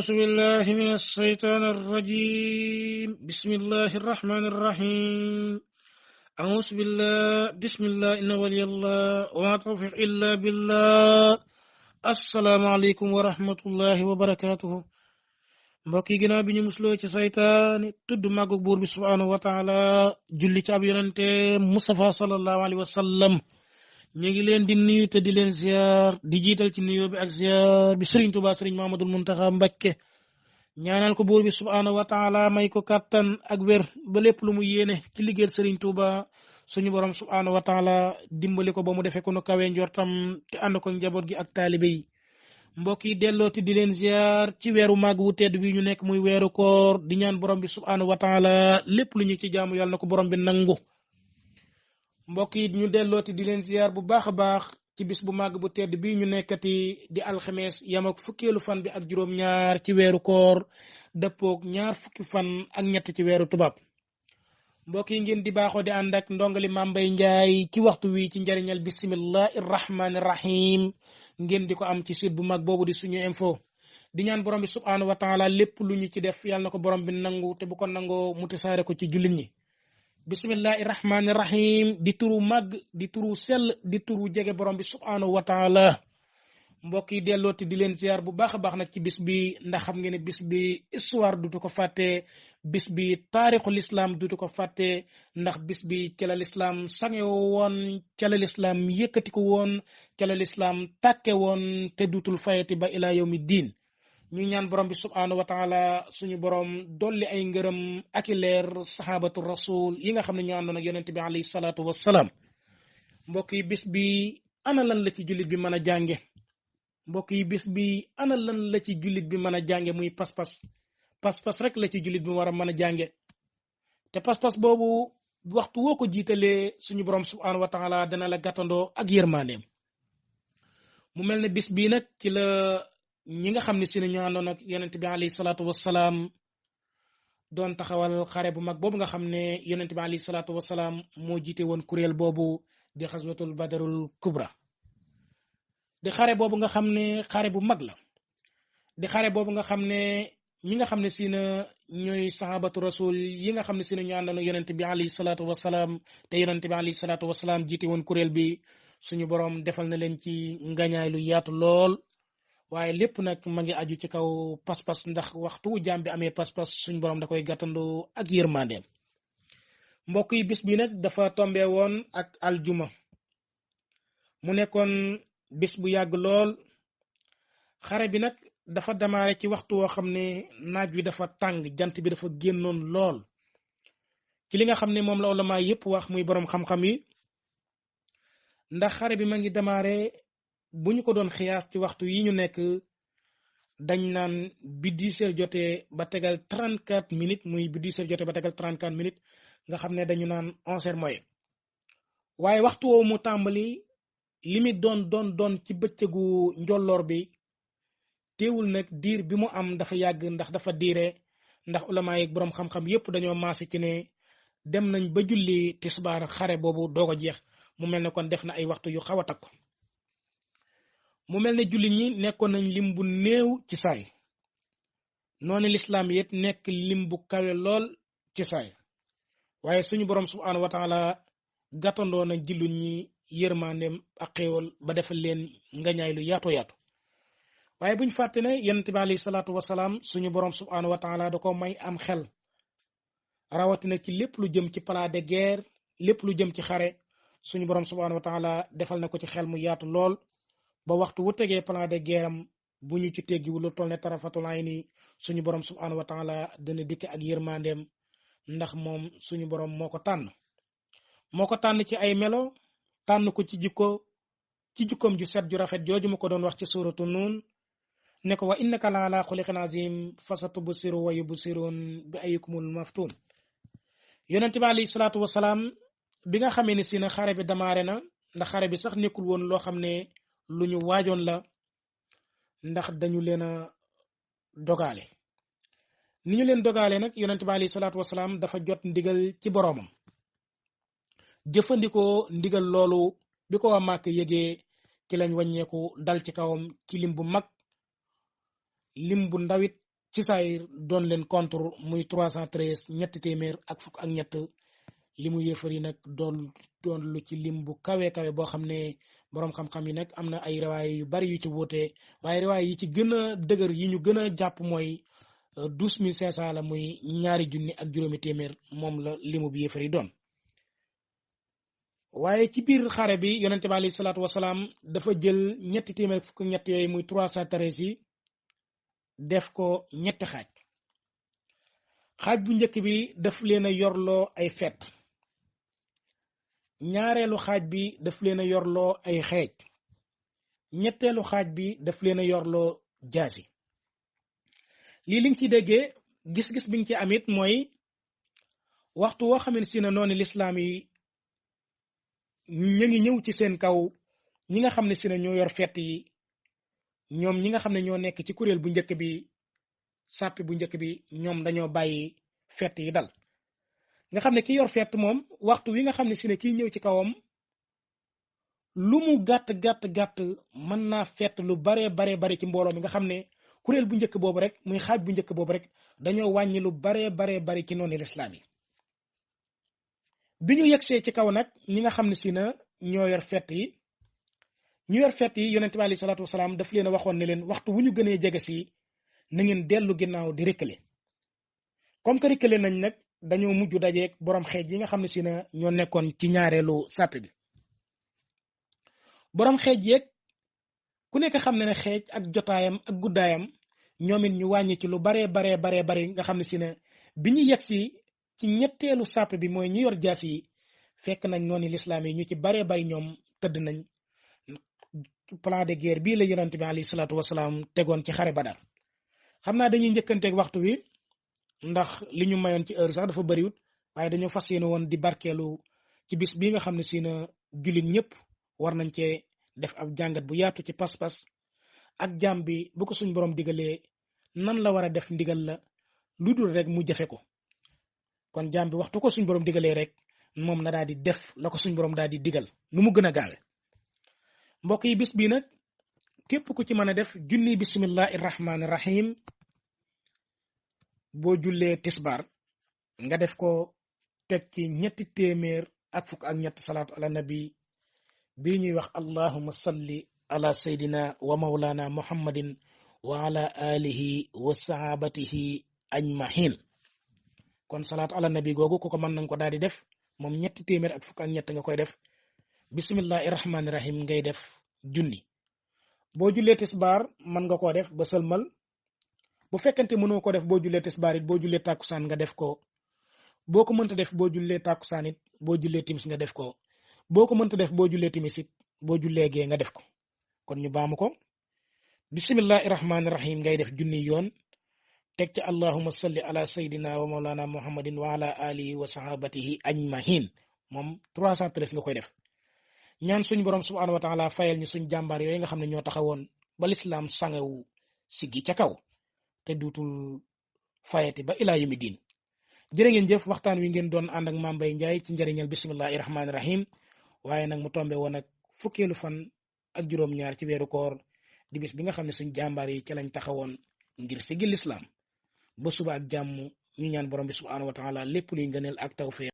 أعوذ بالله من الشيطان الرجيم بسم الله الرحمن الرحيم أعوذ بالله بسم الله إن ولي الله وما توفيق إلا بالله السلام عليكم ورحمة الله وبركاته mbokk yi ginnaaw bi ñu musloo ci saytaani tudd màggu buur bi subhaanahu wa taala julli ci ab yonente Mustafa sallallahu alayhi wa sallam ñu ngi leen di nuyu te di leen ziar di jiital ci nuyoo bi ak ziar bi Serigne Touba Serigne Mamadou Muntaxa Mbakke ñaanal ko buur bi subhaanahu wa taala may ko kàttan ak wér ba lépp lu mu yéene ci liggéeyal Serigne Touba suñu borom subhaanahu wa taala dimbali ko ba mu defee ko nu kawe njortam te ànd ko njaboot gi ak taalibe yi mbokk yi dellooti di leen ziar ci weeru màgg wu tedd bi ñu nekk muy weeru koor di ñaan borom bi subhaanahu wa taala lépp lu ñu ci jaamu yàlla na ko borom bi nangu mbokk yi ñu dellooti di leen ziar bu baax a baax ci bis bu màgg bu tedd bi ñu nekkati di alxames yam ak fukkeelu fan bi ak juróom-ñaar ci weeru koor dëppoog ñaar fukki fan ak ñett ci weeru tubaab mbokk yi ngeen di baaxoo di ànd ak ndongali Mame Mbaye Ndiaye ci waxtu wi ci njariñal bismillahi rahmaani rahim ngeen di ko am ci site bu mag boobu di suñu info di ñaan borom bi subhaanahu wa taala lépp lu ñu ci def yàlla na ko borom bi nangu te bu ko nangoo mu tasaare ko ci jullit ñi bismillahi rahmaani rahim di turu màgg di turu sell di turu jege borom bi subhaanahu wa taala mbokk yi dellooti di leen ziar bu baax a baax nag ci bis bi ndax xam ngeen ne bis bi histoire dutu ko fàtte bis bi taarixul islam dutu ko fàtte ndax bis bi ca la lislaam sange woon ca la lislaam yëkkati ko woon ca la lislaam tàkke woon te dutul fayati ba ila yawmi diin ñu ñaan borom bi subhaanahu wa taala suñu borom dolli ay ngërëm ak i leer sahabatu rasul yi nga xam ne ñoo àndoon ak yonente bi alayhi salaatu wassalaam mbokk yi bis bi ana lan la ci jullit bi mën a jànge mbokk yi bis bi ana lan la ci jullit bi mën a jànge muy pas-pas rek la ci jullit bi war a mën a jànge te pas-pas boobu waxtu woo ko jiitalee suñu borom subhaanahu wa taala dana la gàttandoo ak yërmandeem mu mel ne bis bii nag ci la ñi nga xam ne si ne ñu àndoon ak yonente bi alayhi salaatu wassalaam doon taxawal xare bu mag boobu nga xam ne yonente bi alayhi salaatu wassalaam moo jiite woon kuréel boobu di xaswatul badarul kubra di xare boobu nga xam ne xare bu mag la di xare boobu nga xam ne ñi nga xam ne si na ñooy sahabatu rasul yi nga xam ne si na ñu àndoon ak yonente bi alayhi salaatu wassalaam te yonente bi alayhi salaatu wassalaam jiite woon kuréel bi suñu borom defal na leen ci ngañaay lu yaatu lool waaye lépp nag ma ngi aju ci kaw pas-pas ndax waxtu wu jaam bi amee pas-pas suñu borom da koy gàttandoo ak yërmandeem mbokk yi bis bi nag dafa tombe woon ak aljuma mu nekkoon bis bu yàgg lool xare bi nag dafa damaare ci waxtu woo xam ne naaj wi dafa tàng jant bi dafa génnoon lool ci li nga xam ne moom la ulama yépp wax muy borom xam-xam yi ndax xare bi ma ngi damaare bu ñu ko doon xiyaas ci waxtu yi ñu nekk dañ naan bi 10 heures jotee ba tegal 34 minutes muy bi 10 heures jotee ba tegal 34 minutes nga xam ne dañu naan 11 heures mooy waaye waxtu woowu mu tàmbali li mi doon ci bëccëgu njolloor bi teewul nag diir bi mu am dafa yàgg ndax dafa diire ndax ulama yi borom xam-xam yépp dañoo maase ci ne dem nañ ba julli tisbaar xare boobu doog a jeex mu mel ne kon def na ay waxtu yu xaw a takku mu mel ne julli ñi nekkoon nañ lim bu néew ci saay noonu lislaam yit nekk lim bu kawe lool ci saay waaye suñu borom subhaanahu wa taala gàttandoo na jullit ñi yërmandeem ak xéewal ba defal leen ngañaay lu yaatu yaatu waaye buñ fàtte ne yonent bi alayhi salaatu wasalaam suñu borom subhaanahu wa taala da ko may am xel rawatina ci lépp lu jëm ci plan de guerre lépp lu jëm ci xare suñu borom subhaanahu wa taala defal na ko ci xel mu yaatu lool ba waxtu wu tegee plan de guerre am bu ñu ci teggiwu lu toll ne tarafatul ayni suñu borom subhaanahu wa taala dana dikk ak yërmandeem ndax moom suñu borom moo ko tànn ci ay melo tànn ko ci jikkoom ju set ju rafet jooju mu ko doon wax ci suratu nuun ne ko wa innaka la ala xuliqin azim fasatubsiru wa yubsirun bi ayyukumul maftun yonente bi alayhi salaatu wasalaam bi nga xamee ne si na xare bi damaare na ndax xare bi sax nekkul woon loo xam ne lu ñu waajoon la ndax dañu leen a dogaale ni ñu leen dogaale nag yonente bi alayhi salaatu wasalaam dafa jot ndigal ci boroomam jëfandikoo ndigal loolu bi ko waa Màkk yëgee ci lañ wàññeeku dal ci kawam ci lim bu mag lim bu ndawit ci saayir doon leen contre muy 313 ñetti téeméer ak fukk ak ñett limu yéefar yi nag doon lu ci lim bu kawe kawe boo xam ne boroom xam-xam yi nag am na ay riwaay yu bari yu ci wóote waaye riwaay yi ci gën a dëgër yi ñu gën a jàpp mooy 12500 la muy ñaari junni ak juróomi téeméer moom la limu bi yéefar yi doon. waaye ci biir xare bi yonente bi alayhi salaatu wasalaam dafa jël ñetti téeméer ak fukk ak ñett yooyu muy 313 yi def ko ñetti xaaj bu njëkk bi daf leen a yorloo ay fet ñaareelu xaaj bi daf leen a yorloo ay xeej ñetteelu xaaj bi daf leen a yorloo jaasi. lii liñ ci déggee gis-gis biñ ci amit mooy waxtu woo xamante si ne noonu lislaam yi ñu ngi ñëw ci seen kaw ñi nga xam ne si ne ñoo yor fett yi ñoom ñi nga xam ne ñoo nekk ci kuréel bu njëkk bi sàppi bu njëkk bi ñoom dañoo bàyyi fett yi dal nga xam ne ki yor fett moom waxtu wi nga xam ne si ne kiy ñëw ci kawam lu mu gàtt mën naa fett lu baree bare ci mbooloo mi nga xam ne kuréel bu njëkk boobu rek muy xaaj bu njëkk boobu rek dañoo wàññi lu baree bari ci noonu lislaam yi. bi ñu yegsee ci kaw nag ñi nga xam ne si na ñoo yor fett yi ñu yor fett yi yonente bi alayhi salaatu wasalaam daf leen a waxoon ne leen waxtu wu ñu gënee jege si na ngeen dellu ginnaaw di reculer comme que reculer nañ nag dañoo mujj dajeeg borom xeej yi nga xam ne si na ñoo nekkoon ci ñaareelu sàpp bi. borom xeej yeeg ku nekk xam ne xeej ak jotaayam ak guddaayam ñoom it ñu wàññi ci lu baree bari nga xam ne si na bi ñu yegsi ci ñetteelu sàpp bi mooy ñi yor jaas yi fekk nañ noonu lislaam yi ñu ci baree bari ñoom tëdd nañ. plan de guerre bii la yonente bi alayhi salaatu wasalaam tegoon ci xare Badar. xam naa dañuy njëkkanteeg waxtu wi ndax li ñu mayoon ci heure sax dafa bëriwut waaye dañoo fas yéene woon di barkeelu ci bis bii nga xam ne si na jullit ñëpp war nañ cee def ab jàngat bu yaatu ci pas-pas ak jaam bi bu ko suñ borom digalee nan la war a def ndigal la lu dul rek mu jafe ko kon jaam bi waxtu ko suñ borom digalee rek moom na daal di def la ko suñ borom daal di digal nu mu gën a gaawe. mbokk yi bis bii nag képp ku ci mën a def junni bismillahi rahmaani rahim boo jullee tisbaar nga def ko teg ci ñetti téeméer ak fukk ak ñett salaatu ala nabi bii ñuy wax allahumma salli ala sayyidina wa mawlana muhammadin wa ala alihi wa sahabatihi ajmahin. kon salaatu ala nabi googu ku ko mën nañ ko daal di def moom ñetti téeméer ak fukk ak ñett nga koy def bismillahi rahmaani rahim ngay def junni. boo jullee tisbaar mën nga koo def ba sëlmal bu fekkente mënoo ko def boo jullee tisbaar it boo jullee tàkkusaan nga def ko boo ko mënta def boo jullee tàkkusaan it boo jullee timis nga def ko boo ko mënta def boo jullee timis it boo jullee gee nga def ko. kon ñu baamu ko bismillahi rahmaani rahim ngay def junni yoon teg ci allahumma salli ala sayyidina wa mawlana muhammadin wa ala alihi wa sahabatihi ajmahin moom 313 nga koy def. ñaan suñ borom subhanahu wa taala fayal ñu suñ jàmbaar yooyu nga xam ne ñoo taxawoon ba lislaam sangewu siggi ca kaw te duutul fayati ba ilaa yawmi diin. jërë ngeen jëf waxtaan wi ngeen doon ànd ak Mame Mbaye Ndiaye ci njëriñal bismillahi rahmaani rahim waaye nag mu tombe woon ak fukkeelu fan ak juróom-ñaar ci weeru koor di bis bi nga xam ne suñ jàmbaar yi ci lañ taxawoon ngir siggi lislaam ba suba ak jàmm ñu ñaan borom bi subhanahu wa taala lépp luy ngëneel ak tawfiq